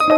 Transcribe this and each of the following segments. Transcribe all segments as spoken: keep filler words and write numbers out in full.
अरे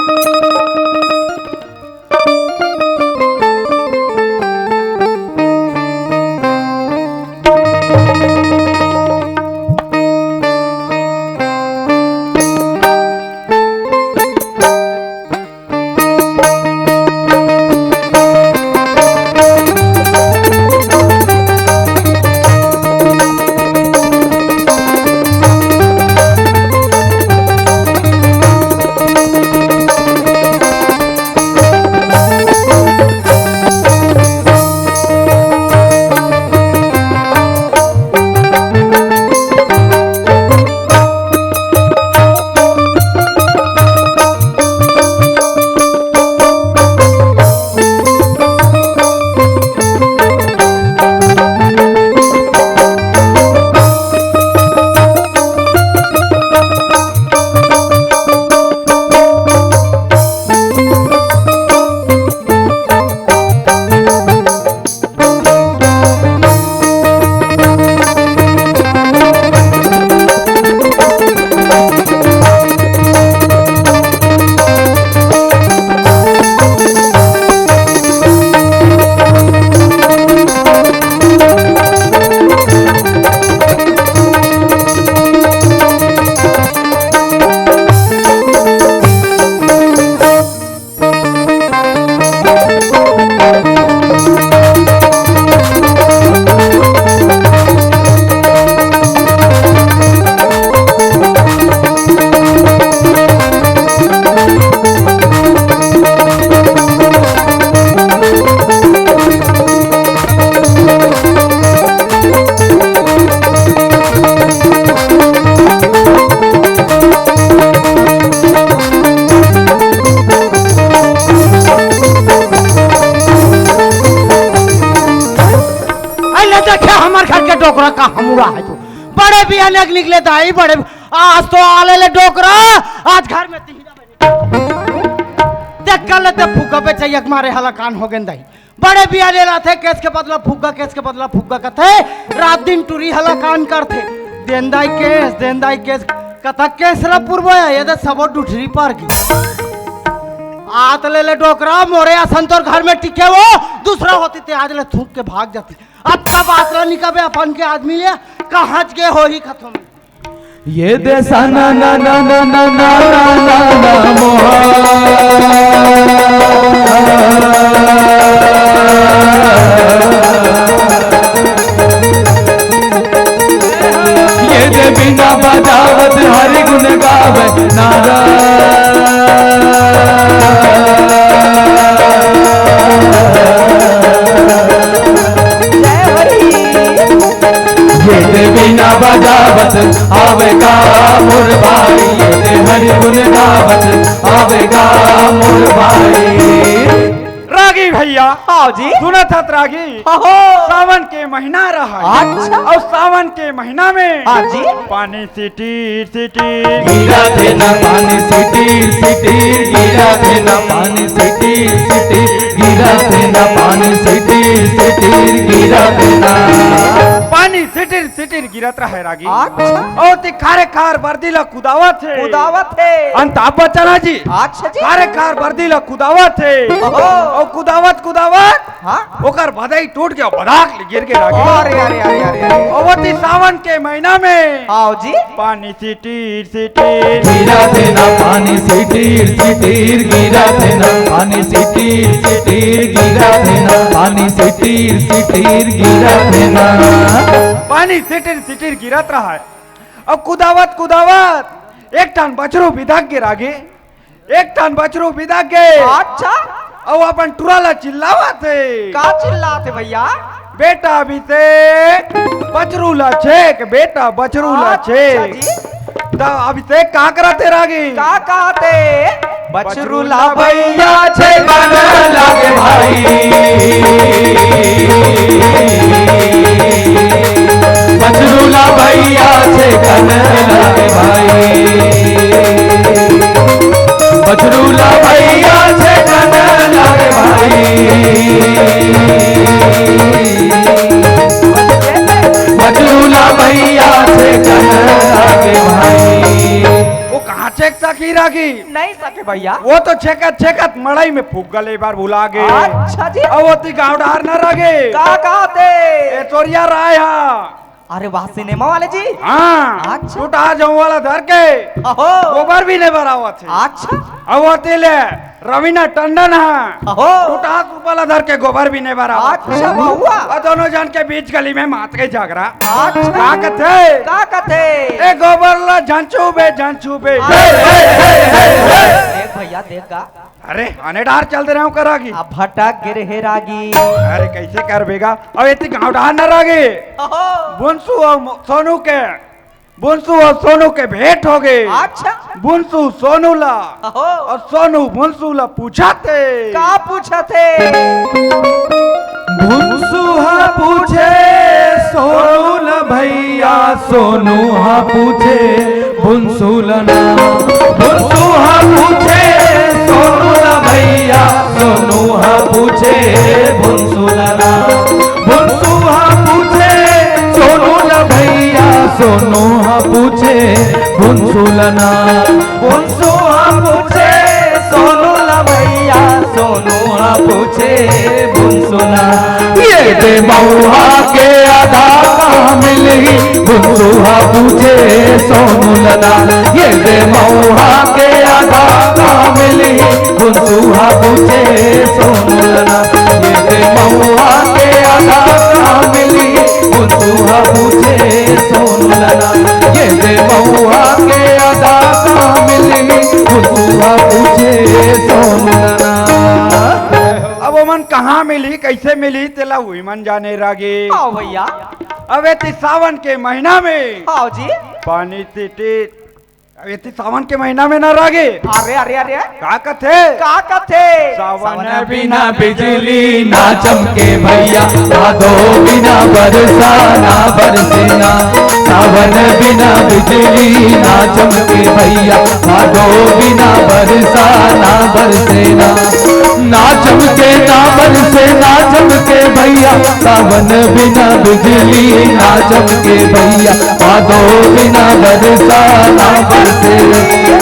ले देखे, हमर घर के डोकरा का हमुरा है तू। बड़े बियाने के निकले दाई, बड़े आज तो आले ले डोकरा, आज घर में तीन देख कर लेते फुग्गा पे चाहिए मारे हलाकान हो गेन दाई। बड़े बियाने लाथे केस के बदला फुग्गा, केस के बदला फुग्गा कथे, रात दिन टूरी हलाकान करथे। देंदाई केस, देंदाई केस, कथा केस ला पुरबो या, ये दे सबो डुठरी पार की। आत ले ले डोकरा, मोरे असन तोर घर में टिके वो, दूसरा होती ते आज ले थूक के भाग जाती। अतका बात ला निकाबे अपन के आदमी ले, कहाँ गे होही खतम। ये देसा ना ना ना ना ना ना ना ना मोहा। ये दे बिना बजावत हरि गुण गावे नारा। जय हरि। ये दे बिना बजावत आवेगा मोर भाई, ये दे हरि गुण गावत आवेगा मोर भाई। रागी भैया, हाँ जी। सुनत हत रागी, हाँ हो। सावन के महीना रहा है। अच्छा। अउ सावन के महीना में हाँ जी। पानी सिटीर सिटीर गिरत हे ना, पानी सिटीर सिटीर गिरत हे ना, पानी सिटीर सिटीर गिरत हे ना, पानी सिटीर सिटीर गिरत हे ना। पानी सिटीर सिटीर गिरत रहे रागी। अच्छा। ओ ते खारे खार बरदी ला कुदावत हे। कुदावत हे। अंत आप बचना जी। अच्छा जी। खारे खार बरदी ला कुदावत हे। ओहो। ओ कुदावत कुदावत हाँ। ओकर भदई टूट गया, भदाक ले गिर के रागी। अरे, अरे, अरे, अरे, अरे। अवती सावन के महीना में आओ जी। पानी सिटीर सिटीर गिरत हे ना, पानी सिटीर सिटीर गिरत हे ना, पानी सिटीर सिटीर गिरत हे ना, पानी सिटीर सिटीर गिरत हे ना। पानी सिटीर सिटीर गिरत रहा है। अब कुदावत कुदावत एक ठन बछरू बिधक गे रागी। एक ठन बछरू बिधक गे। अच्छा। अउ अपन टुरा ला चिल्लावत हे। का चिल्लात हे भैया? बेटा अभिषेक, बछरू ला छेक, बेटा बछरू ला अच्छा छेक। जी। त अभिषेक का करत हे रागी? का कहत हे? बछरू ला भैया छेकन लागे भाई। बछरू ला भैया छेकन लागे भाई। बछरू ला भैया छेकन लागे भाई। बछरू ला भैया छेकन लागे भाई। वो कहाँ छेक सकी रागी। नहीं सके भैया। वो तो छेकत छेकत मड़ई में फूक गले, बार भुला गे। अच्छा जी। अब ओती गांव डहर न रगे। का कहते? ए तोरिया राय हा। अरे वाह, सिनेमा वाले जी। हाँ। अच्छा। टूटा जौ वाला धर के अहो। गोबर भी नहीं भरावत है। अच्छा। अब ओती ले रवीना टंडन हा। अहो। टूटा वाला धर के गोबर भी नहीं भरावत। अच्छा, बहुआ। और दोनों जन के बीच गली में मात के झगड़ा। अच्छा। का कथे? का कथे? ए गोबर ला झंचू बे, झंचू बे। देख भैया, देख गा। अरे, आने डार चल दे रहे हो करा की। अब भटक गिर हे रागी। अरे, कैसे कर बेगा? अब इतनी गांव डार न रागी। ओहो। बुंसू और मो-, सोनू के, बुंसू और सोनू के भेंट हो गए। अच्छा। बुंसू सोनू ला ओहो। और सोनू बुंसू ला पूछा थे। का पूछा थे? भुनसुहा पूछे सोनू ल भैया, सोनू हा पूछे भुनसुलना। भुनसुहा पूछे सोनू ल भैया, सोनू हा पूछे भुनसुलना। भुनसुहा पूछे सोनू ल भैया, सोनू हा पूछे भुनसुलना। भुनसुहा पूछे सोनू ल भैया, सोनू हा पूछे भुनसुलना। ये दे मऊहा के आधा कहाँ मिलही, भुनसुहा पूछे सोनू लना। ये दे मऊहा के आधा कहाँ मिलही, भुनसुहा पूछे सोनू लना। ये दे मऊहा के आधा कहाँ मिलही, भुनसुहा पूछे सोनू लना। ये दे मऊहा के आधा कहाँ मिलही, भुनसुहा पूछे सोनू लना। अब ओमन कहाँ मिलही, कैसे मिलही, तेला उही मन जाने रागी। हाँ भैया। अब एती सावन के महीना में हाँ जी। पानी टिटी, अब एती सावन के महीना में ना रागी। अरे, अरे, अरे। का कथे? का कथे? सावन बिना बिजली ना चमके भैया, भादो बिना बरसा ना बरसे ना। सावन बिना बिजली ना चमके भैया, भादो बिना बरसा ना बरसे ना। ना चमके ना बरसे ना चमके भैया, सावन बिना बिजली ना चमके भैया, भादो बिना बरसा ना बरसे।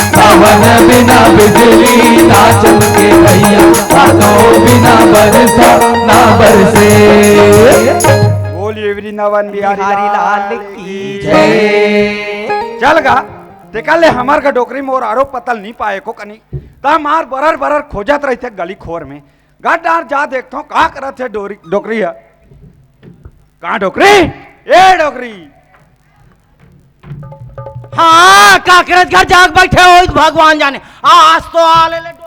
सावन बिना बिजली ना चमके भैया, भादो बिना बरसा ना बरसे। बोलिए वृंदावन बिहारी बिहारी लाल लाल की की जय। चल गा, तेकर ले हमर का डोकरी मोर आरो पतल नहीं पाए को कनी। त मार बरर बरर खोजत रहिथे गली खोर में। घर डार जा देखथों, का करत हे डोरी-, डोकरी ह? कहाँ डोकरी? ए डोकरी! हाँ, काकरे घर जाके बैठे हो, भगवान जाने। आज तो आ ले, ले डोकरा।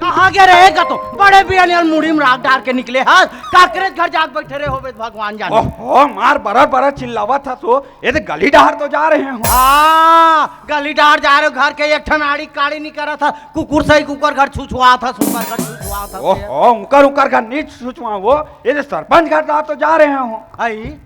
कहाँ गए रहे गा तो? बड़े बियान यार मुड़ी में राख डार के निकले हा। काकरे घर जाके बैठे रहे होबे, भगवान जाने। ओहो, मार बरर बरर चिल्लावत हस तो। ये तो गली डार तो जा रहे हो। हाँ, गली डार जा रहे हो, घर के एक ठन आड़ी काड़ी नहीं करत ह, कुकुर सही कुकर घर छुछुआत ह, सुकर घर छुछुआत ह। ओहो, उकर उकर घर नहीं छुछुआ वो, ये तो सरपंच घर डार तो जा रहे हो। आई?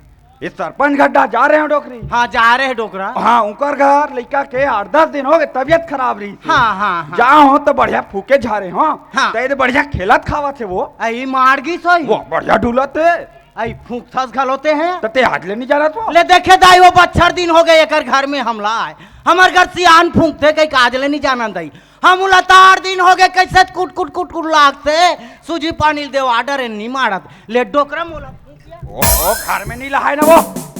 ये सरपंच घर डार जा रहे हो डोकरी? हाँ, जा रहे हैं डोकरा। हाँ, उकर घर लइका के आठ दस दिन हो गए, तबीयत खराब रही थी। हाँ, हाँ, हाँ। जा हो तो बढ़िया फूके झारे हो। हाँ। तो ये तो बढ़िया खेलत खावत हे वो। आई मार गी सोई। वो बढ़िया डुलत हे। आई फूंकथस घलो ते हैं। त ते आज ले नहीं जानत हो? ले देखे दाई, वो बच्छर दिन हो गए एकर घर में हमला आए। हमर घर सियान फूंकथे कहि आज ले नहीं जानन दाई। हम उला तार दिन हो गए, कैसे कुट कुट कुट कुट लागथे। सूजी पानी ल देवा डरे नहीं मारत। ले डोकरा मोला फूंक दिया। ओहो, घर में नहीं लहाय ना वो।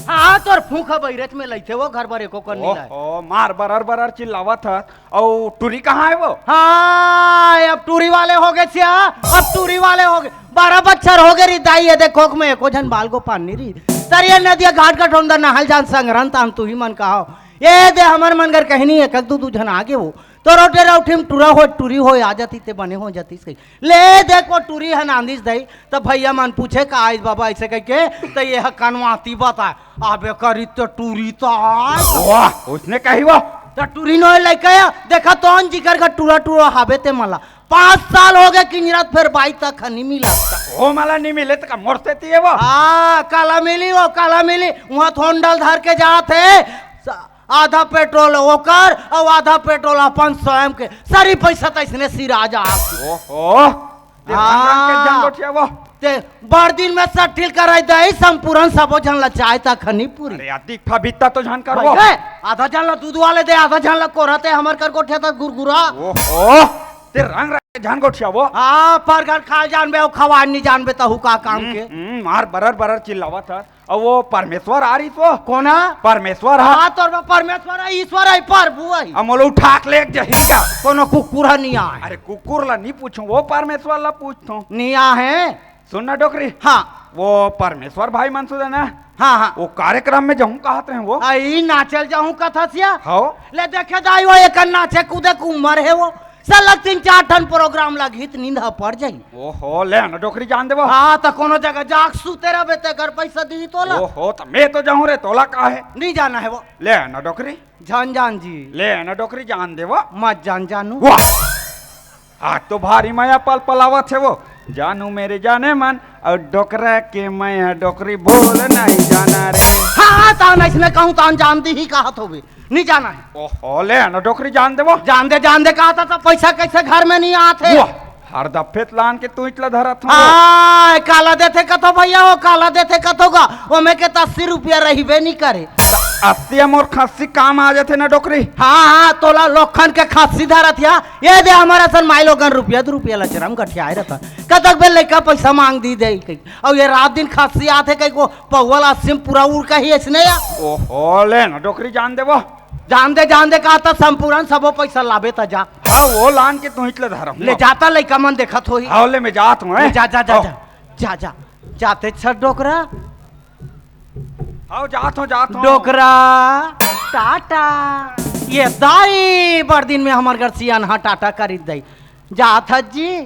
हाँ, तोर फूंक ह बैरच में लइथे वो, घर बर एको कर नहीं लाए। ओहो, मार बरर बरर चिल्लावत ह। अउ टूरी कहाँ हे वो? हाँ, अब टूरी वाले हो गए सिया, अब टूरी वाले हो गए। बारह बच्छर हो गए री दाई, ये दे कोख में एको झन बाल गोपाल नहीं री। तरिया नदिया घाट घटोंदा नहल जान संगरन तान तू ही मन कहाओ। ये दे हमर मन घर कहीं नहीं, एक दू दू झन आगे वो। तो रोटे रौठी में टूरा हो, टूरी हो, आ जाती ते बने हो जाती सही। ले देख वो टूरी ह नांदिस दाई, त भैया मन पूछे का आइस बाबा ऐसे कहिके, त ये ह कनवाती बताए, अबे करी त टूरी त आय। वाह, उसने कही वो। त टूरी नोहे लइका या, देखा तोन जिकर का टूरा टूरा हाबे ते मला। पाँच साल हो गए किंजरत फेर बाई तक ह नी मिला। ओ मला नी मिले त का मोर से तिये वो। हाँ, काला मिली वो, काला मिली। वहाँ थोंडल धर के जात हे। स-, आधा पेट्रोल ओकर अउ आधा पेट्रोल अपन स्वयं के। सरी पैसा त इसने सिरा जा। ओहो, ते हाँ। रंग रंग के जन गोठिया वो। ते बड़ दिन में सट्ठिल कराई दे, संपूर्ण सबो झन ला चाय तखनी पूरी। अरे यार, दिखा बित्ता तो झन कर वो। भाई, ए, आधा झन ला दूध वाले दे, आधा झन ला कोरा ते, हमर कर गोठिया त गुरगुरा। ओहो, ते रंग रंग झन गोठिया वो। हाँ, परघट खाल जानबे, अउ खवान नहीं जानबे, तहू का काम हम्म, के। हम्म, मार बरर बरर चिल्लावत हस। अउ वो परमेश्वर आ रहिस वो। कोना? परमेश्वर ह। हाँ, तोर बर परमेश्वर है, ईश्वर है, प्रभु है। अब मोला उठा के ले जही का। कोनो कुकुर ह नहीं आए। अरे कुकुर ला नहीं पूछूं, वो परमेश्वर ला पूछथों। नहीं आ है। सुन ना डोकरी। हाँ। वो परमेश्वर भाई मनसूदन ना। हाँ, हाँ। वो कार्यक्रम में जाहूं कहत रहे वो। आई नाचल जाहूं कथस या। हाँ। ले देखे दाई वो एक नाचे कूदे के उम्र है वो। साला तीन चार ठन प्रोग्राम लगही त नींद ह पड़ जाही। ओहो, ले ना डोकरी जान देबो। हाँ, त कोनो जगह जाके सूते रहबे, ते घर पैसा दिही तोला। ओहो, त मैं तो जाहूं रे, तोला का है? नहीं जाना है वो। ले ना डोकरी। जान जान जी। ले ना डोकरी जान देबो। मत जान जानू। वाह! आज तो भारी मया पल पलावत है वो। जानू मेरे जाने मन, अउ डोकरा के मया डोकरी बोल नहीं जाना रे। हाँ, हाँ, तान ऐसने कहूँ, तान जान दिही कहत होबे। नहीं जाना है। ओहो, ले ना डोकरी जान देबो। जान दे, जान दे, कहा था, तब पैसा कैसे घर में नहीं आत है? वाह, हर दफे त लान के तू इतला धरत हो। आय, काला देथे कथो भैया, वो काला देथे कथो गा, ओमे के त अस्सी रुपया रहिबे नहीं करे। अस्सी मोर खस्सी काम आ जाथे ना डोकरी। हाँ, हाँ, तोला लोखन के खस्सी धरत या, ये दे हमारा सन माई लोगन रुपया दू रुपया लचरम गठियाए रहता। कतक बेर लइका पैसा मांग दी दे, कही। अउ ये रात दिन खस्सी आथे, कही को पौवा ला अस्सी में पूरा उड़ कही ऐसने या। ओहो, ले ना डोकरी जान देबो। जान दे, जान दे, कहा था संपूर्ण सबो पैसा लाबे त जा। हाँ, वो लान के तू इतले धरम। ले जाता लइका मन देखत होही। हाँ, ले मैं जात हूँ, ले हैं? जा, जा, जा, हाँ। जा, जा, जा, जाते छ डोकरा। हाँ, जात हूँ, जात हूँ। डोकरा, टाटा। ये दाई, बड़ दिन में हमर घर सियान हा टाटा करी दई। जात ह जी।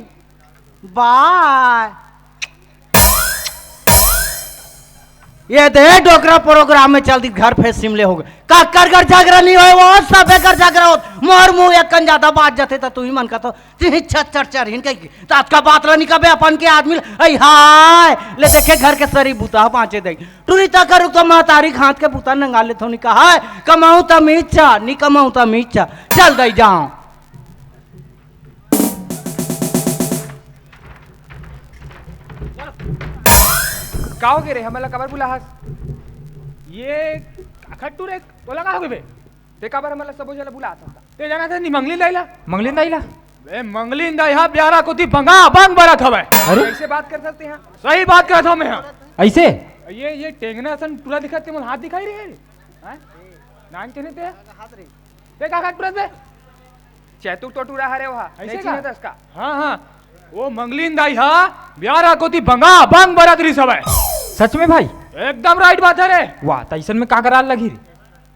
बाय। ये दे डोकरा प्रोग्राम में चल दी, घर फेर सिमले हो गए। काकर घर झगड़ा नहीं होए, वो सबे घर झगड़ा होत। मोर मुंह एक कन ज्यादा बात जाथे त तू ही मन का तो तिही छत चर चर हिन कही। त आज का बात ला निकबे अपन के आदमी ल-, ऐ हाय, ले देखे घर के सरी बूता बांचे दे। टुरी ता करू तो महतारी हाथ के बूता नंगा ले थो निका हाय, कमाऊं त मीचा, नी कमाऊं त मीचा। चल दई जाऊं। का होगे रे, हमन ला काबर बुलाहस? ये खट्टू रे, ओला का होगे बे? ते काबर हमन ला सबो झन ला बुलात हस? ते जानत हस नी मंगलिन दाई ला? मंगलिन दाई ला? बे, मंगलिन दाई हा बियारा कोती बंगा बंग बरत हवय। अरे? कैसे बात करत हस ते हा? सही बात करत हंव मैं हा। ऐसे? ये, ये टेंगना असन टूरा दिखत ते मोला हाथ दिखाई रहे रे। हाँ? नान चने ते? ते का खात टूरा बे? चैतुक तो टूरा हरे वहा, ऐसे नहीं का? चिन्हत हस का? हाँ, हाँ। वो मंगलिन दाई हा बियारा कोती बंगा बंग बरत रिहिस हवय। सच में भाई? एकदम राइट बात है रे। वाह, त अइसन में का कराल लगही रे?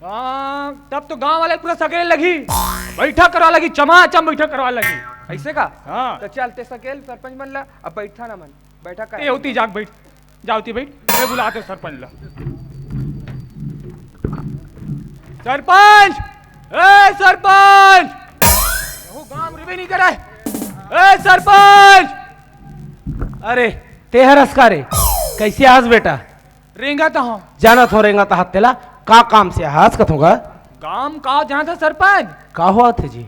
हाँ, तब तो गांव वाले पूरा सकेले लगही। बैठक करवा लगही, चमाचम बैठक करवा लगही। ऐसे का? हाँ। त चल, ते सकेल सरपंच मन ला, अब बैठा ना मन। बैठक कर। ए, ओती जाके बैठ। जा ओती बैठ। मैं बुलात हंव सरपंच ला। सरपंच! ए, सरपंच! यहू गांव रिबे नहीं करे। ए, सरपंच! अरे, ते हरस का रे? कैसे आस बेटा? रेंगत हंव। जानत हंव रेंगत हस तेला। का काम से आस कथों गा? काम का जानत हस सरपंच? का होवत हे जी?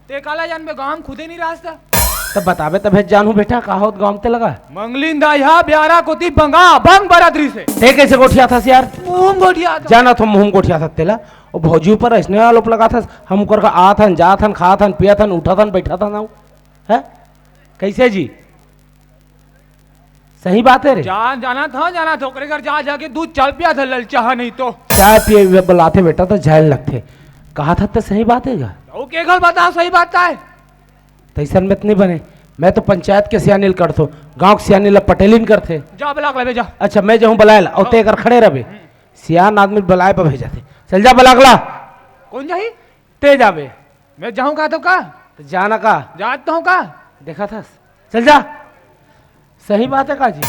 ते काला जानबे, गांव खुदे नहीं रहस त। तब बताबे तभे जानहूं बेटा, का होत गांव ते लगा? मंगलिन दाई हा बियारा कोती बंगा बंग बरत रिहिस हे। ते कैसे गोठियात हस यार? मुंह गोठियात हंव। जानत हंव मुंह गोठियात हस तेला। ओ भौजी ऊपर अइसने आरोप लगात हस, हम ओकर का आत हन, जात हन, खात हन, पियत हन, उठत हन, बैठत हन, हैं? कैसे जी? सही बात है रे। जान, जानत हंव, जानत हंव, ओकरे घर जा, जाके दूध चाय पियात हंव, ललचा हा नहीं तो। चाय पिए हुए बुलाथे बेटा तो झायल लगथे। कहा था तो सही बात है गा? तो के घर बता, सही बात का है? तैसन में तो नहीं बने। मैं तो पंचायत के सियानी ल करथों, गांव के सियानी ला पटेलिन करथे। जा बलाक लेबे जा। अच्छा, मैं जाहूं बलाए ला, अउ हाँ। ते कर खड़े रहबे। हम्म। सियान आदमी बलाए पर भेजाथे। चल जा बलाक ला। कौन जाही? ते जाबे। मैं जाहूं का तो का? तो जाना का? जात तो हंव का? देखा था। चल जा। सही बात है का जी?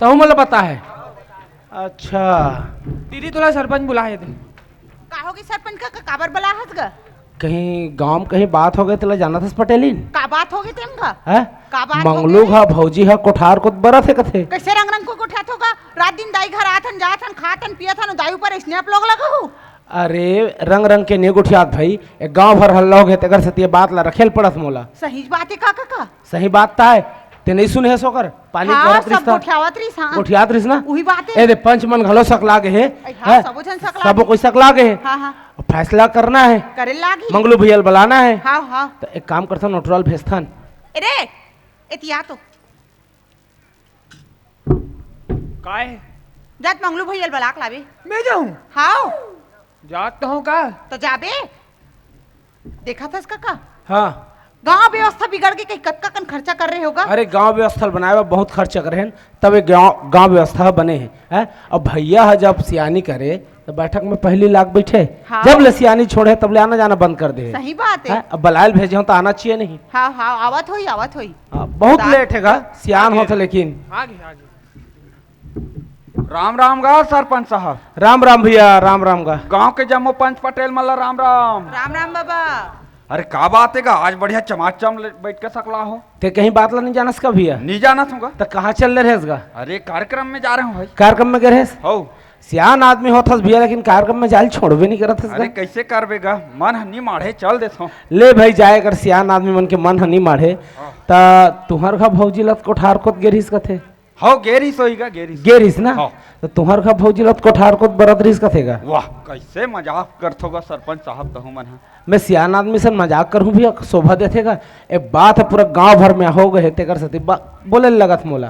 तहूं मोला पता है। अच्छा। दीदी तोला सरपंच बुलाए हे। का होगे सरपंच का, का काबर बलाहस गा? कहीं गांव में कहीं बात होगे तेला जानत हस पटेलिन? का बात होगे तेम का? हैं? का बात मंगलू होगे? हा भौजी हा कोठार कोत बरत हे कथे। कैसे रंग रंग को कोठार होगा? रात दिन दाई घर आथन, जाथन, खाथन, पियथन, दाई ऊपर स्नैप लोग लगहू। अरे, रंग रंग के ने गोठियात भाई, ए गांव भर हल्ला होगे, तेकर सेती ए बात ला रखेल पड़त मोला। सही बात है काका का? सही बात त है। ते नहीं सुने हस ओकर? पानी हाँ, भरत रिस सब था। गोठियावत रिस, हाँ। गोठियात रिस ना? उही बात ए। ए दे, पंच मन घलो सकला गे हे। अई हाँ, हैं? सबो झन सकला सबो गे। कोई सकला गे हे। हाँ, हाँ। अब फैसला करना हे। करे लागही। मंगलू भैया ल बलाना हे। हाँ, हाँ। त एक काम करथन, नोटराल भेजथन। ए रे, एतिया तो। काय? जात मंगलू भैया ल बला के लाबे। मैं जाऊं? हाँ। जात तो हूँ का? तो जाबे। देखत हस कका? हाँ। गांव व्यवस्था बिगड़ गे, कहीं कतका कन खर्चा कर रहे होगा। अरे, गांव व्यवस्था बनाए बर बहुत खर्चा करे हन, तब ये गांव, गांव व्यवस्था बने हे, हैं? अब भैया ह जब सियानी करे, तो बैठक में पहली लाग बैठे। हाँ। जब ले सियानी छोड़े, तब ले आना जाना बंद कर दे हे। सही बात हे। हैं? अब बलायल भेजे हो तो आना चाहिए नहीं? हाँ, हाँ, आवत होई, आवत होई। हाँ, बहुत दा- लेट हे गा, सियान आगे। होत हे लेकिन। आगे, आगे। राम राम गा सरपंच साहब। राम राम भैया, राम राम गा। गांव के जम्मो पंच पटेल मन ला राम राम। राम राम बाबा। अरे का बात हे गा, आज बढ़िया चमाचम ले बैठ के सकला हो। ते कहीं बात ला नहीं जानस का भैया? नहीं जानत हूँ गा। त कहाँ चल ले रहेस गा? अरे कार्यक्रम में जा रहे हूँ भाई। कार्यक्रम में गे रहेस? हो। सियान आदमी होत हस भैया, लेकिन कार्यक्रम में जाल छोड़बे नहीं करत हस अरे गा। कैसे करबे गा, मन ह नहीं माढ़े, चल देथो। ले भाई जाए कर, सियान आदमी मन के मन ह नहीं माढ़े। हाँ। त तुहर घर भौजी लत कोठार कोत गे रहिस कथे? हव, गे रिहिस होही गा, गे रिहिस। गे रिहिस ना? हव। त तुंहर घर भौजी ल कोठार कोत बरत रिहिस कथे गा। वाह, कइसे मजाक करथो गा सरपंच साहब तहूँ मन ह। मैं सियान आदमी सन मजाक करहूँ भी, शोभा देथे गा। ए बात ह पूरा गांव भर में हो गे हे, तेकर सेती बा-, बोले ल लगत मोला।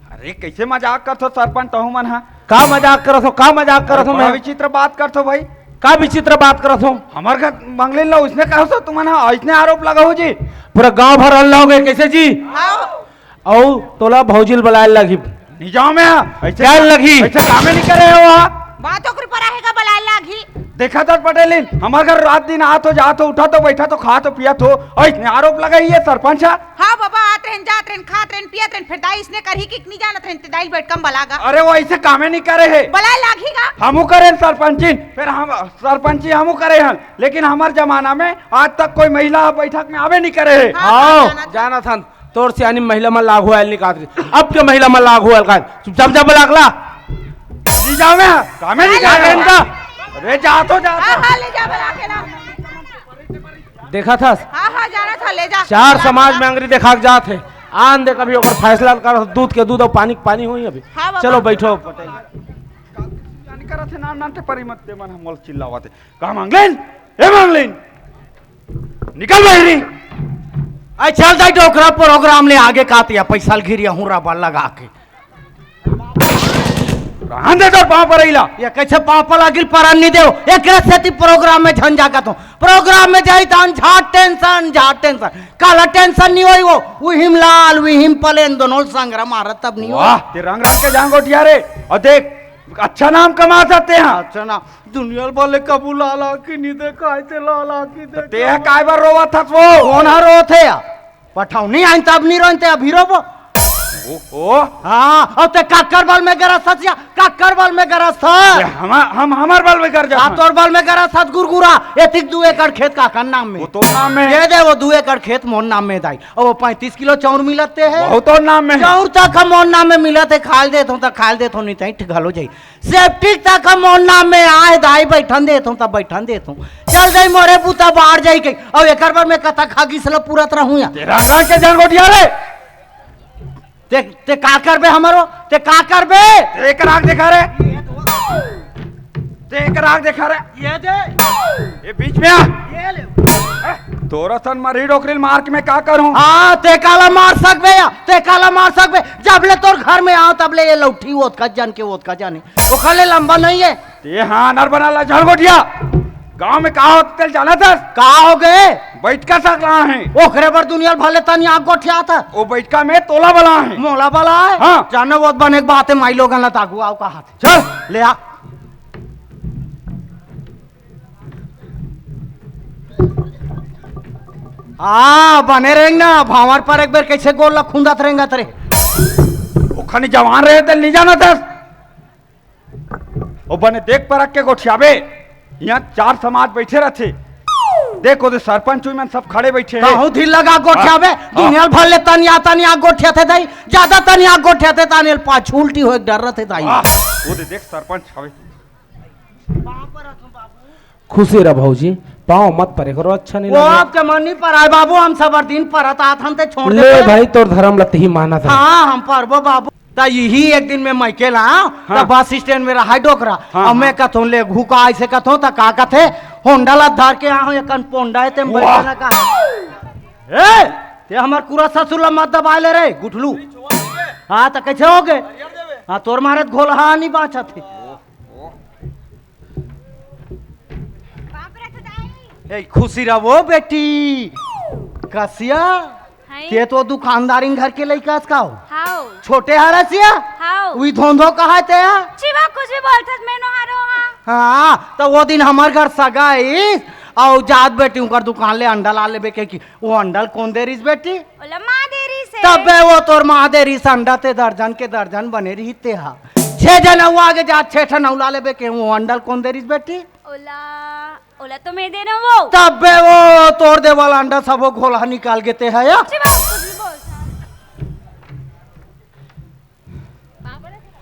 अरे, कइसे मजाक करथो सरपंच तहूँ मन ह? का मजाक करत हो, का मजाक करत हो अरे, बड़ा मैं? विचित्र बात करथो भाई। का विचित्र बात करत हो? हमर घर मंगलिन ल उसने कहो सो तुमन ह, अइसने आरोप लगाहू जी। पूरा गांव भर हल्ला हो गे, कइसे जी? हाँ। अउ तोला भौजी ल बलाए ल लगही। नहीं जाओ मैं, अइसे जाए ल लगही। अइसे कामे नहीं करे हो। बात ओकरे पर आहे गा, बलाए ल लगही। देखा तो पटेलिन, हमर घर रात दिन आत हो, जात हो, उठत हो, बइठत हो, खात हो, पियत हो, अइसने आरोप लगाही ये सरपंच ह। हाँ बाबा, आत रहेन, जात रहेन, खात रहेन, पियत रहेन, फेर दाई इसने करही कि नहीं जानत रहेन, ते दाई ल बइठका म बला गा। अरे वो अइसे कामे नहीं करे हे। बलाए ल लगही गा। हमू करेन सरपंचिन, फेर हम सरपंची हमू करे हन, लेकिन हमर जमाना में आज तक कोई महिला बइठक में आबे नहीं करे हे। हाँ, हाँ, जानत हन। जानत हन। तोर सियानी महिला मन ल आघू आयल नइ काहत रहिस। अब के महिला मन ल आघू आयल काहत। चुपचाप जा बला के ला। जी जावे, कामे नहीं जा जावे। अरे जा तो, जा तो। हाँ, हाँ, ले जा बला के ला। देखत हस? हाँ, हाँ, जानत हँव, ले जा। चार समाज में अंगरी देखा के जात हे। आन दे कभी ओकर फैसला कर, दूध के दूध अउ पानी के पानी होही अभी। हाँ, बाबा। चलो बइठो पटेल। जान करत हे ना, नान ते परी मत ते मन हमल चिल्लावत हे। का मंगलिन? ए मंगलिन, निकल बहिरी। अई चल दाई डोकरा, प्रोग्राम ले आगे कातिया पैसा ल घिरिया हूँ रबर लगा के। रहन दे तोर पाँव परइला। ये कइसे पाँव पर लागिल परन नहीं देव? एकरे सेती प्रोग्राम में झन जागत हूँ। प्रोग्राम में जाई त अनझाट टेंशन, अनझाट टेंशन। काला टेंशन नहीं होई वो। उहिम लाल, उहिम पलेन दोनों संगरा मारत तब नहीं होई। वाह, ते रंग रंग के जांगोटिया रे। अउ देख, अच्छा नाम कमा सकते हैं। अच्छा ना, दुनिया भर ले कभू लाल आँखी नहीं देखाय ते, लाल आँखी देखाय। ते ह काय बर रोवत हस वो? कोन ह रोवत हे या? पठौनी आइन तब नहीं रोइन ते अभी रोबो। ओहो। हाँ, अउ ते काकर बल में गरस हस या? काकर बल में गरस हस? हम, हम, हमर बल में गरस हस। तोर बल में गरस हस गुरगुरा। एतिक दू एकड़ खेत काकर नाम में। वो तोर नाम में। ये दे वो दू एकड़ खेत मोर नाम में दाई। अउ वो पैंतीस किलो चाउर मिलत हे। वो तोर नाम में। चाउर तक ह मोर नाम में मिलत हे, खाय ल देथों त खाय ल देथों, नहीं त घलो जाई। सेप्टिक तक ह मोर नाम में आय दाई, बइठन देथों त बइठन देथों। चल दाई मोरे बूता बाढ़ जाई कहीं। अउ एकर बर मैं कथा खागिस ल पूरत रहूं या। तेरा गांव के जांगोटिया रे। ते, ते का करबे हमरो? ते का करबे? एक राग देखा रे। ते एक राग देखा रे। ये दे। ये बीच में आ। ये ले। तोरा सन मरी डोकरी ल मार के मैं का करूं? हाँ, ते काला मार सकबे या? ते काला मार सकबे? जब ले तोर घर में आंव, तब ले ये लौठी ओतका जन के ओतका जाने। ओखर ले लंबा नहीं हे। ते हाँ, अनर बना ला, जांगोटिया। गांव में का होत हे, तेला जानत हस? का हो गे? बइठका सकला हे। ओकरे बर दुनिया भर ले तनी आग गोठियात हे। ओ बइठका में तोला बला हे। मोला बला हे? हाँ। जाने वो बने के बात हे, माई लोगन ला तागू आव कहात हे। चल। ले आ। आ, बने रेंग ना, भांवर पर एक बेर कइसे गोड़ ला खुंदत रेंगत रे। ओखनी जवान रहे ते नहीं जानत हस। ओ बने देख परख के गोठियाबे, इहाँ चार समाज बइठे रथे। देख ओदे सरपंच उई मन सब खड़े बइठे हे। कहूँ ढील लगा गोठियाबे, हाँ। दुनिया भर ले तनिया तनिया गोठियाथे दाई, जादा तनिया गोठियाथे ताने ल पाछू उल्टी होए के डर रथे दाई। वाह, ओदे देख सरपंच हवे। खुशी रह भौजी, पाँव मत परे करो, अच्छा नहीं वो लगे। आपके मन नहीं पराय बाबू, हम सबर दिन परत आत हन ते छोड़ ले दे। भाई, तोर धर्म ल तही मानत हे। हाँ, हम परबो बाबू। त यही एक दिन में मइके ला, हाँ। त बस स्टैंड में रहा डोकरा। हाँ, अब मैं हाँ। कथों ले घुका ऐसे कथों त का कथे, होंडा ला धर के आहो, एकन पोंडा हे ते वाह। बैठना का। ए, ते हमर कुरा ससुर ला मत दबाए ले रे, गुठलू। हाँ, त कैसे हो गए? हाँ, तोर मारे त घोलहा नहीं बाँचत हे। ए, खुशी रहो बेटी। कसिया, हाय। ते तो दुकानदारिन घर के लइका अस का हो? हाव। छोटे हरसिया? हाव। उई धोंधो कहा ते हा? चिवा कुछ भी बोलथस, मैं नो हारो हाँ। हाँ, त वो दिन हमर घर सगा आइस, अउ जात बेटी उनकर दुकान ले अंडा ला लेबे के कि वो अंडा ल कोन दे रिस बेटी? ओला माँ दे रिस हे। तबे वो तोर माँ दे रिस अंडा ते दर्जन के दर्जन बने रिहिस ते हा। छे झन अउ आगे जात, छे ठन अउ ला लेबे के वो अंडा ल कोन दे रिस बेटी? ओला, ओला तो मैं दे रहा हूँ वो। तबे वो तोर दे वाला अंडा सबो घोलहा निकाल गे ते हा या। चिवा, कुछ भी बोलथस।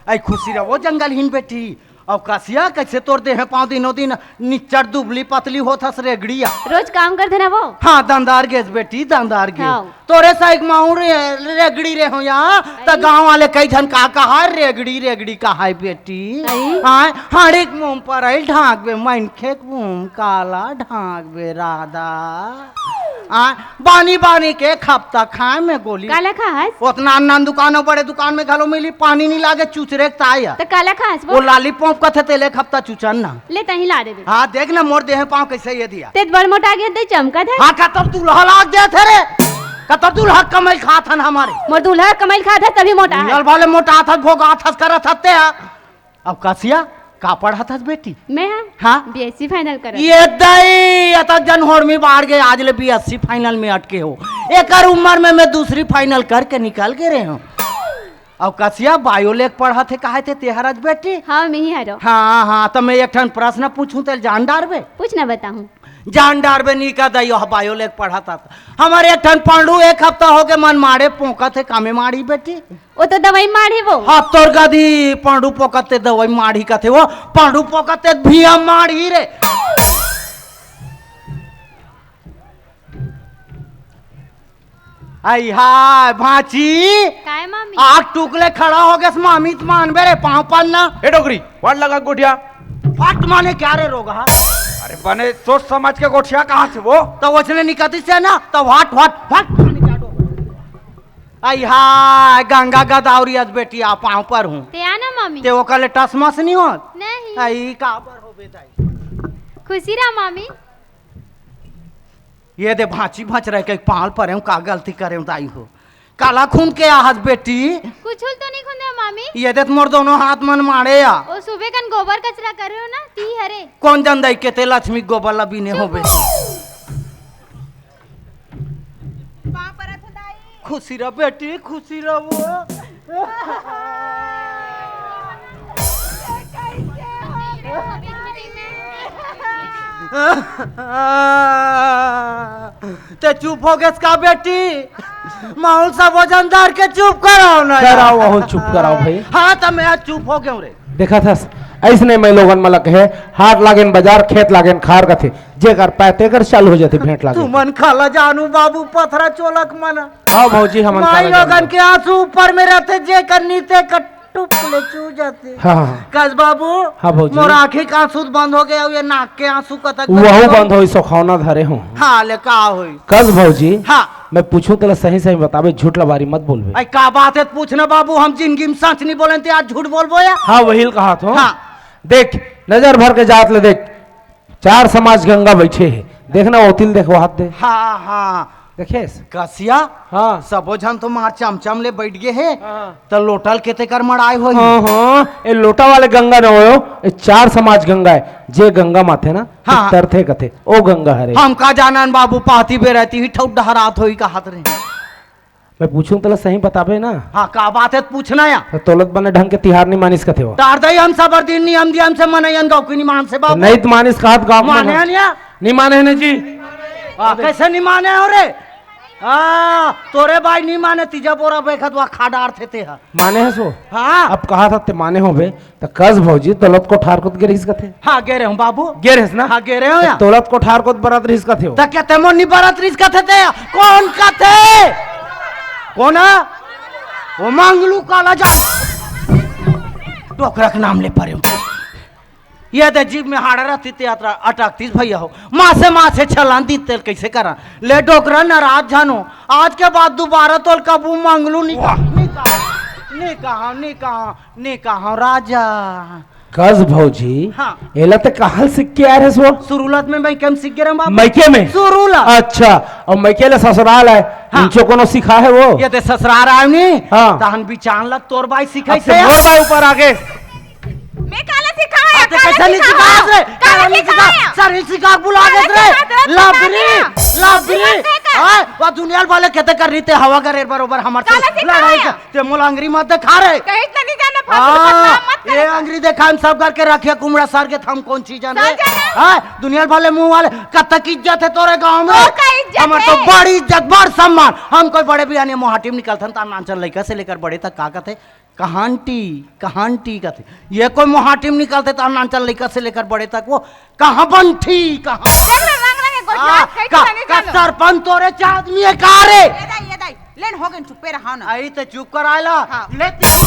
आई खुशी रहो जंगल हिन बेटी। अउ कसिया, कैसे तोर देह पाँव दिनों दिन निच्चर दुबली पतली होत हस रेगड़िया? रोज काम करथे ना वो। हाँ, दंदार गेस बेटी, दंदार गेस। हाँ। तोरे साइक माऊ रे, रेगड़ी रे हो या, त आई। गाँव वाले कई झन का कहा, रेगड़ी, रेगड़ी कहा है बेटी। आई। हाँ, हाड़िक मुंह पर आई ढांक बे, मनखे के मुंह काला ढांक बे राधा। आ, बानी बानी के खपता खाए में गोली। काला खाहस? ओतना अन्ना दुकान अउ बड़े दुकान में घलो मिली, पानी नी लागे, चुचरे के ताय। त काला खाहस वो? वो लालीपॉप कथे तेले खपता चुचन ना। ले तहीं ला देबे। हाँ, देख ना मोर देह पाँव कैसे ये दिया। ते बड़ मोटा गे दे चमकत हे। हाँ, कतर दूल्हा लाग जात हे रे। कतर दूल्हा कमाई खात हन हमारे। मोर दूल्हा कमाई खात हे तभी मोटा हे। नल वाले मोटा था, भोगा था, करत हते हा। अब कसिया, का पढ़त हस बेटी? मैं हा? हाँ? बीएससी फाइनल करत। ये दई, अतक जन होड़मी बाढ़ गए, आज ले बीएससी फाइनल में अटके हो। एकर उम्र में मैं दूसरी फाइनल करके निकल गे रहे हूँ। अब कसिया बायो लेके पढ़त हे, कहे थे तेहर आज बेटी? हाँ, मैं ही हरो। हाँ, हाँ, त मैं एक ठन प्रश्न पूछूं, तेल जान डारबे? पूछ ना बताहूँ। जान डारबे नी का दई, ओह बायो लेके पढ़त हस। हमर एक ठन पंडू एक हफ्ता हो गे मन माड़े पोंकत हे, कामे माड़ी बेटी? वो तो दवाई माड़ी वो। हाँ, तोर गदी पांडू पोकते दवाई माड़ी कथे वो, पांडू पोकते भिया माड़ी रे। आई हाय, भांची। काय मामी? आग टूकले खड़ा हो गेस, मामी त मानबे रे, पाँव पन्ना। ए डोकरी, वाट लगा गोठिया। फट माने क्या रे रोगहा? अरे बने सोच समझ के गोठिया कहाँ से वो? तो वचने निकलती से ना, तो वाट, वाट, वाट माने क्या डोकरी? आई हाय, गंगा गदावरी अस बेटी, आ पाँव पर हूँ। ते आ ना मामी। ते ओकर ले टसमस नहीं होत? नहीं। आई काबर हो बेटा? खुशी रहा मामी। ये दे भांची भचरा के पाँव परे हूँ, का गलती करे हूँ दाई हो? काला खूंद के आहस बेटी? कुछ तो नहीं खूंदे मामी। ये दे त मोर दोनों हाथ मन माड़े या। ओ सुबह कन गोबर कचरा करे हो ना, ती हरे। कौन जन दाई के ते लक्ष्मी गोबर ला बीने हो बेटी? पाँव परत हो दाई। खुशी रह बेटी, खुशी रह वो। ते चुप हो गेस का बेटी? माहौल सब वजनदार के चुप कराओ ना यार। कराओ, माहौल चुप कराओ भाई। हाँ, तो मैं आज चुप हो गया हूँ रे। देखा था, ऐसने मैं लोगन मन ल कहे, हाट लागेन बाजार, खेत लागेन खार कथे, जेकर पाय तेकर चालू हो जाथे भेंट लागे। तुमन खाला जानू बाबू पथरा चोलक मन। हाँ भौजी, हमन माई खाला लोगन जानू। के आंसू ऊपर में रहते, जेकर नीते कट्टुप ले चू जाते। हाँ, हाँ, हाँ। कस बाबू, हाँ भौजी। मोर आँखी के आंसू बंद हो गया, ये नाक के आंसू कतक वहू बंद हो गया। बंद होई, सोखौना धरे हो। हाँ, ले का होई? कस भौजी। हाँ। मैं पूछूं तेला सही सही बताबे, झूठ लबारी मत बोलबे। अई का बात है, पूछना बाबू, हम जिंदगी में सच नहीं बोले थे, आज झूठ बोलबो या? हाँ, वही कहा थो। हाँ। देख, नजर भर के जात ले देख, चार समाज गंगा बैठे हे, देखना ओतिल देखो हाथ दे। हाँ, हाँ। देखेस? कसिया? हाँ। सबो झन तो मार चमचम ले बैठ गए हे, हाँ। त लोटल के तेकर मड़ाए होई। हाँ, हाँ, ए लोटा वाले गंगा न होयो, ए चार समाज गंगा है, जे गंगा माथे ना, हाँ, हाँ। तरथे कथे, ओ गंगा हरे। हम का जानन बाबू, पाती बेरती ही ठौक डहरात होई कहत रहे। मैं पूछूं तला सही बताबे ना। हाँ, का बात है पूछना या? तो तोलत बने ढंग के तिहार नहीं मानिस कथे हो। तार दई हम सबर दिन नियम दियम से मनयन गाँव की नहीं मान से बाबू। नहीं त मानिस कहत गाँव माने मना। नहीं या? नहीं माने है ना जी। हाँ, कैसे नहीं माने हो रे? हाँ, तोरे बाई नी माने, तीजा बोरा बेखत वा खा डारथे ते ह। माने हस वो? हाँ। अब कहा था ते माने होबे, त कस भौजी दौलत कोठार कोत गे रहिस कथे। हाँ, गे रहे हूँ बाबू। गे रहिस ना? हाँ, गे रहे हूँ त या। दौलत कोठार कोत बरत रहिस कथे वो। त क्या ते मोर नी बरत रहिस कथे ते? कौन कथे? कौन ह? वो मंगलू काला जान। डोकरा के नाम ले परे हूँ। ये दे जीभ में हाड़ा रहती ते अतरा अटकतीस भैया हो। मासे मासे छलान दी तेल कैसे करा? ले डोकरा नाराज जानो। आज के बाद दोबारा तोल कबू मंगलू नी वाह। नी कहा, नी कहा, नी कहा, नी कहा राजा। कस भौजी, हाँ। एला ते कहाँ सीख के आए रहे वो? सुरुलत में मैं कम सीख गए रहे बाबू। मैके में? सुरुलत। अच्छा, और मैके ले ससुराल है। हाँ। इनचो कोनो सिखा है वो? ये ते ससुराल आए नी? हाँ। तहन बिचान ला तोर बाई सिखाई अब से तो मोर बाई ऊपर आगे। मैं काला सिखाया, अब तो काला कैसे नहीं सिखाया? सिखा रे? काला काला नहीं सिखा? सिखाया? सर, इसी का बुला काला देते रे। सिखा दे, लबरी, सिखा दिया। लबरी। सिखा दे का? हाँ, वो दुनिया वाले कहते कर रही थे, हवा का रेट बरोबर हमारे काला से लड़ाई सिखाया? का। ते मोला अंगरी मत दिखा रे। कहीं तो नहीं जाना, फालतू हाँ, बदनाम मत ये करेगा। अंगरी देखा हम सब करके रखिया, कुमड़ा सर के थम कौन चीज जान रे? सब जाने। हाँ, दुनिया वाले मुंह वाले, कब तक इज्जत है तोरे गांव में? और का इज्जत हमार तो है? बड़ी इज्जत, बड़ सम्मान। हम कोई बड़े भी आने मोहाटी में निकलथन, तार नानचन लइका से लेकर बड़े तक का कहते? कहांटी, कहांटी कथे। ये कोई मोहाटी में निकलते तो नानचन लइका से लेकर बड़े तक वो कहाँ बंठी, कहाँ? देख ले, रंग रंग एक गोठ हाँ, नाच कहीं का, तो नहीं का जानो। सरपंच तोरे चा आदमी है का रे? ये दाई, ये दाई, लेन हो गए, चुप्पे रहा ना। आई तो चुप कर आयला। हाँ। ले ते।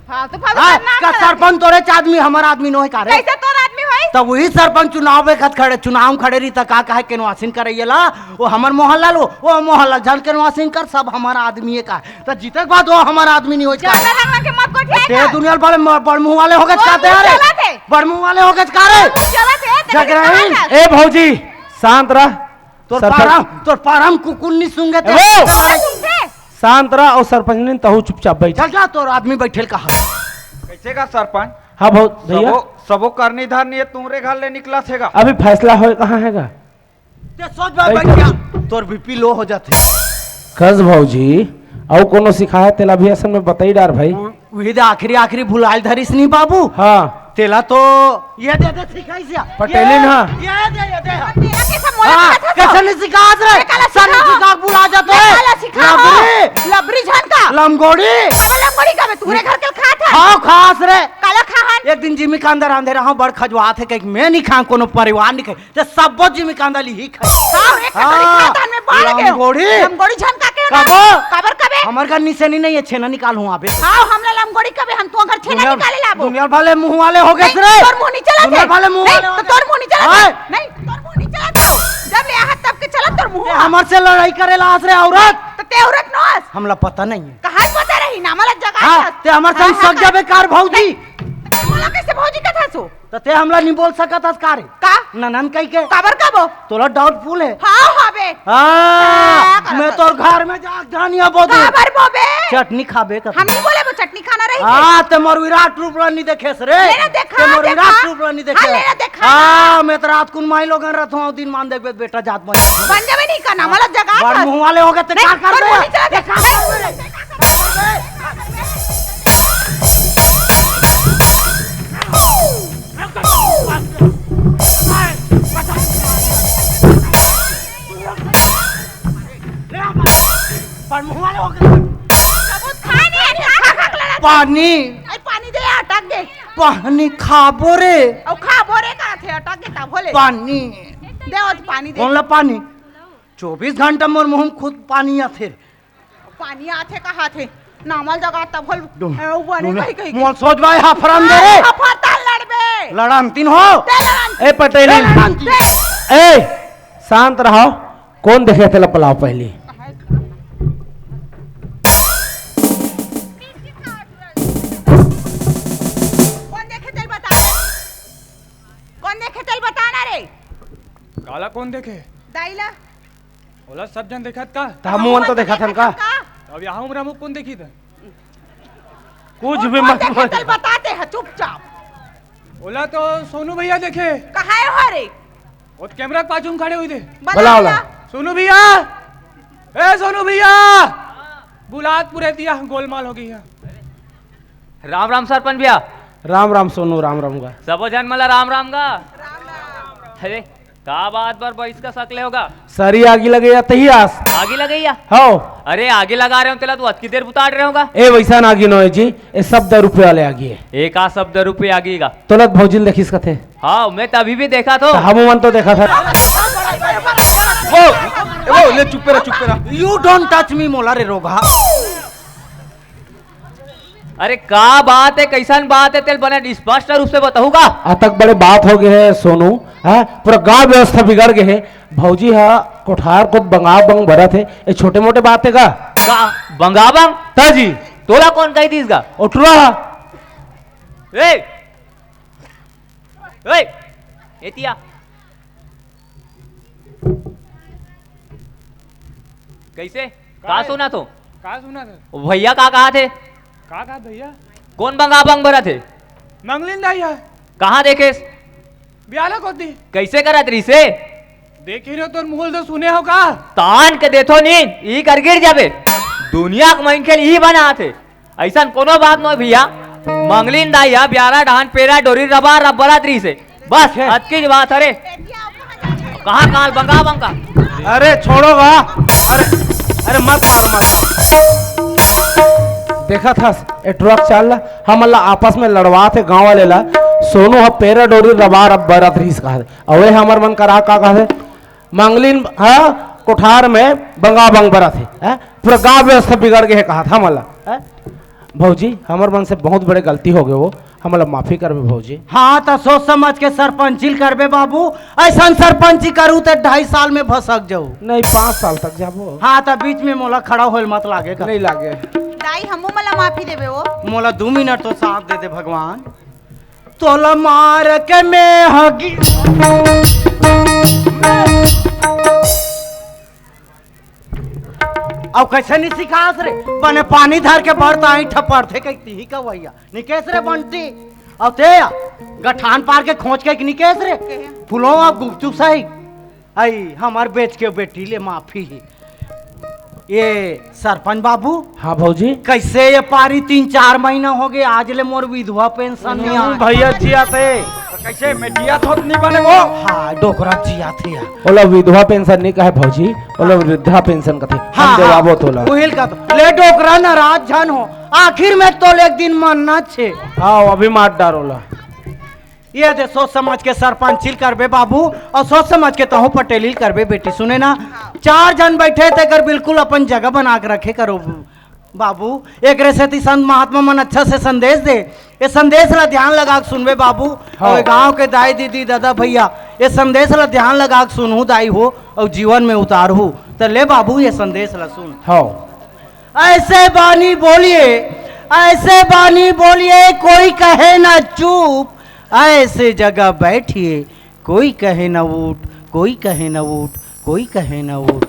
फालतू, फालतू हाँ, बदनाम का करत सरपंच तोरे चा आदमी, हमारा आदमी नो है का रे? कैसे तोर आदमी होई? तब वही सरपंच चुनाव में खत खड़े, चुनाव में खड़े रही त का कहे केनवासिन करैया ला, वो हमर मोहन लाल, वो, वो मोहन लाल जान केनवासिन कर, सब हमारा आदमी है का। त जीते के बाद वो हमारा आदमी नहीं होय का। ज्यादा रंग रंग के मत गोठियाए ते का। दुनिया वाले म-, बड़ मुंह वाले हो गए वो का ते मुंह यार? चला थे। बड़ मुंह वाले हो गए का रे? वो मुंह चला थे, ते जगराइन। कहाँ था? ए भौजी, शांत रह। तोर सरपंच पाराम, तोर पाराम कुकुर नहीं सूंघे ते। ए वो! कहाँ सूंघे? शांत रह और सरपंच ने तहू चुपचाप बैठ। चल जा, तोर आदमी बैठेल कहा। कैसे का सरपंच? हाँ भौ-, भैया। सबो, सबो करनी धरनी है, तुमरे घर ले निकला थेगा। अभी फैसला होए कहाँ हैगा? ते सोच बा बैठ। बैठ जा, तोर बीपी लो हो जाथे। कस भौजी, अउ कोनो सिखाए तेला भी असल में बताई डार भाई। उ-, उही दे आखिरी, आखिरी भुलाइल धरिस नी बाबू। हाँ। तेला तो ये दे दे सिखाई सिया। पटेलिन ये, हाँ। ये दे, ये दे। तेला कैसा मोला हाँ, करत हस? कैसे नहीं सिखात रे? मैं काला सब सिखाऊं? सिखा भुला जात मैं है। काला सिखाऊं? लबरी। लबरी झन का? लमगोड़ी। अब लमगोड़ी का मैं तूरे घर के खात है। खाओ खास रे। काला खाहन? एक दिन जिमी कांदा रांधे रहा, बड़ खजवात है, कहीं मैं नहीं खाऊं, कोनो परिवार नहीं खाए। ते सब्बो जिमी कांदा लिही खाए। हाँ, एक कटोरी हाँ, खात हन में बाढ़ गए। लमगोड़ी। लमगोड़ी झन का के ना? कबो? काबर कबे? हमर घर निसेनी नहीं है, छेना निकाल हूँ आबे। हाँ, हमला लमगोड़ी कबे, हम तो घर छेना दुनिया, निकाले लाबो। दुनिया वाले मुंह वाले हो गए नहीं, रे। तोर मुंह नहीं चला नहीं, था। तोर मुँह नहीं नहीं, चला तो था। तोर मुँह नहीं चला था। हाँ। नहीं, तोर मुँह नहीं चला था। जब ले आहत तब के चला तोर मुँह। ते हमर से लड़ाई करे ला आस रे औरत। तो ते औरत नो आस। हमला पता नहीं है। कहाँ पता रही ना, मला जगह हाँ, आस। ते हमर हाँ, संग हाँ, सग हाँ। जाबे कार भौजी। नहीं, तो ते मोला कैसे भौजी कथा सो? त ते हमला नहीं बोल सकत हस का रे? का? ननन कहि के। काबर का बो? तोला डाउटफुल है। हाँ, हाँ बे। हाँ, हाँ, मैं काबर? तोर घर में जाके धनिया बो दे। काबर बो बे? चटनी खाबे का? हम नहीं बोले वो चटनी खाना रही हाँ, ते मोर विराट रूप ला नहीं देखेस रे। ले ना देखा, ते मोर देखा। विराट रूप ला नहीं देखे। हाँ, ले ना देखा। हाँ, मैं तो रात कुन माई लोगन रहता हूँ, दिन मान देख बेटा जात बन। बन जाबे नहीं करना, मतलब जगह बड़ पर। मुँह वाले हो गए, ते नहीं, का कर बड़ दे? मुँह नहीं चला ते का दे। कर दे? पानी। अरे पानी दे, अटक दे। पानी खाबो रे। अउ खाबो रे का थे, अटक दे ता भोले। पानी। दे, ओ पानी दे। कौन ला पानी? चौबीस घंटा मोर मुंह में खुद पानी आथे। पानी आथे कहा थे, नामल जगा तब होल, डो-, ए, उ बने डोले। कही, कही, मोल सोच भाई, हाफरन दे रे। हाफर ताल लड़बे। लड़न तीन हो। दे लड़न। ए, पटेली। दे लड़न तीन। दे। ए, शांत रहो। कौन देखे तेला पलाव पहली? कौन देखे तेल बता रे? कौन देखे तेल बता ना रे? काला कौन देखे? दाईला। ओला सब जन देखत का? त हमू मन तो देखत हन का? अब यहाँ उमरा मुख कौन देखी था? कुछ भी मत बोल। चल बताते हैं चुपचाप। ओला तो सोनू भैया देखे। कहाँ है हो रे? वो कैमरा के पाछू में खड़े हुई थे। बुला, बुला। सोनू भैया, ए सोनू भैया, बुलात पूरे दिया, गोलमाल हो गई है। राम राम सरपंच भैया। राम राम सोनू, राम राम गा। सबो जन मला राम राम गा। अरे का बात बर बइस कस अकले होगा? सरी आगी लगे या तही आस। आगी लगे या? हव। अरे आगी लगा रहे हो तेला तो अतकी देर बुताड़ रहे होगा। ए वइसन आगी नोहे जी, ए सब दू रुपये वाले आगी हे। ए का सब दू रुपये आगी गा? तोला त भौजी ल देखिस कथे। हाँ, मैं तभी भी देखा थो। त हमू मन तो देखा था। ओ, ए, ओ, ले चुप्पे रह, चुप्पे रह। You don't touch me, मोला रे रोगहा। अरे का बात हे, कइसन बात हे, तेल बने स्पष्ट रूप से बताहू का? अतक बड़े बात हो गे हे सोनू, हैं? पूरा गांव व्यवस्था बिगड़ गे हे। भौजी हा कोठार कोत बंगा बंग बरत हे, ए छोटे मोटे बात हे का? का बंगा बंग? त जी। तोला कोन कहि दिस गा? ओ टुरा हा। ए! ओए, एतिया। कइसे? का का हे? सुनत हो? का सुनत हे? ओ भइया का कहत हे? का कहत भइया? कोन बंगा बंग बरत हे? मंगलिन दाई हे। कहाँ देखेस? बियाला कोती। कइसे करत रहिसे? देखे रहो तोर मुहूं ले तो सुने हो का? तान के देथो नी, ई कर गिर जाबे। दुनिया के मनखे ल ई बनात हे। अइसन कोनो बात नोहे भइया, मंगलिन दाई ह बियारा डहन पेरा डोरी रबा रब बरत रहिसे। बस, अतकी बात हरे। कहाँ काल बंगा बंगा? अरे छोड़ो गा। अरे, अरे मत मारो, मत मारो। देखत हस, ए ट्रक चाल ला, हमन ला आपस में लड़वात हे गांव वाले ला। सोनू ह पेरा डोरी रबा रब बरत रहिस कहा, अउ ए हमर मन करा का कहत हे? मंगलिन ह कोठार में बंगा बंग बरत हे, हैं? पूरा गांव व्यवस्था बिगड़ गे हे कहत हमन ला, हैं? भौजी, हमर मन से बहुत बड़े गलती हो गे वो, हमन ला माफी करबे भौजी। हाँ, त सोच समझ के सरपंची ल करबे बाबू, अइसन सरपंची करू त ढाई साल में भसक जाऊ। नहीं, पाँच साल तक जाबो। हाँ, त बीच में मोला खड़ा होए ल मत लागे का। नहीं लागे। दाई, हमू मन ला माफी देबे वो। मोला दू मिनट तो साथ दे दे भगवान। तोला मार के मैं हगी। अउ कइसे नी सिखास रे? बने पानी धर के बरता ही ठपरथे कहि तिही का भइया। निकेस रे बंटी। अउ ते गठान पार के खोंच के निकेस रे। फुलो अब गुपचुप सही। आई, हमर बेच के बेटी ले माफी ही। ए सरपंच बाबू। हाँ भौजी। कइसे ए पारी तीन चार महीना हो गे, आज ले मोर विधवा पेंशन नइ आय। भइया जियात हे। कइसे मैं जियात हों त नइ बने वो? हाँ, डोकरा जियात हे यार। ओला विधवा पेंशन नइ कहे भौजी, ओला वृद्धा पेंशन कथे। हाँ, हम देवाबो तोला। उहिल का तो। ले डोकरा नाराज झन हो, आखिर में तोले एक दिन मरना छे। हाँ, अभी मार डार ओला। ये दे सोच समझ के सरपंची ल करबे बाबू, अउ सोच समझ के तहूं पटेली ल करबे बेटी, सुने ना? हाँ। चार झन बइठे तेकर बिल्कुल अपन जगह बना के रखे करो बाबू। एकरे सेती संत महात्मा मन अच्छा से संदेश दे, ए संदेश ला ध्यान लगा के सुनबे बाबू। हाँ। अउ ए गांव के दाई दीदी दादा भइया, ए संदेश ला ध्यान लगा के सुनहू दाई हो, अउ जीवन में उतारहू। त ले बाबू ए संदेश ला सुन। हाँ। ऐसे बानी बोलिए, ऐसे बानी बोलिए, कोई कहे ना चुप, ऐसे जगह बैठिए, कोई कहे ना उठ, कोई कहे ना उठ, कोई कहे ना उठ,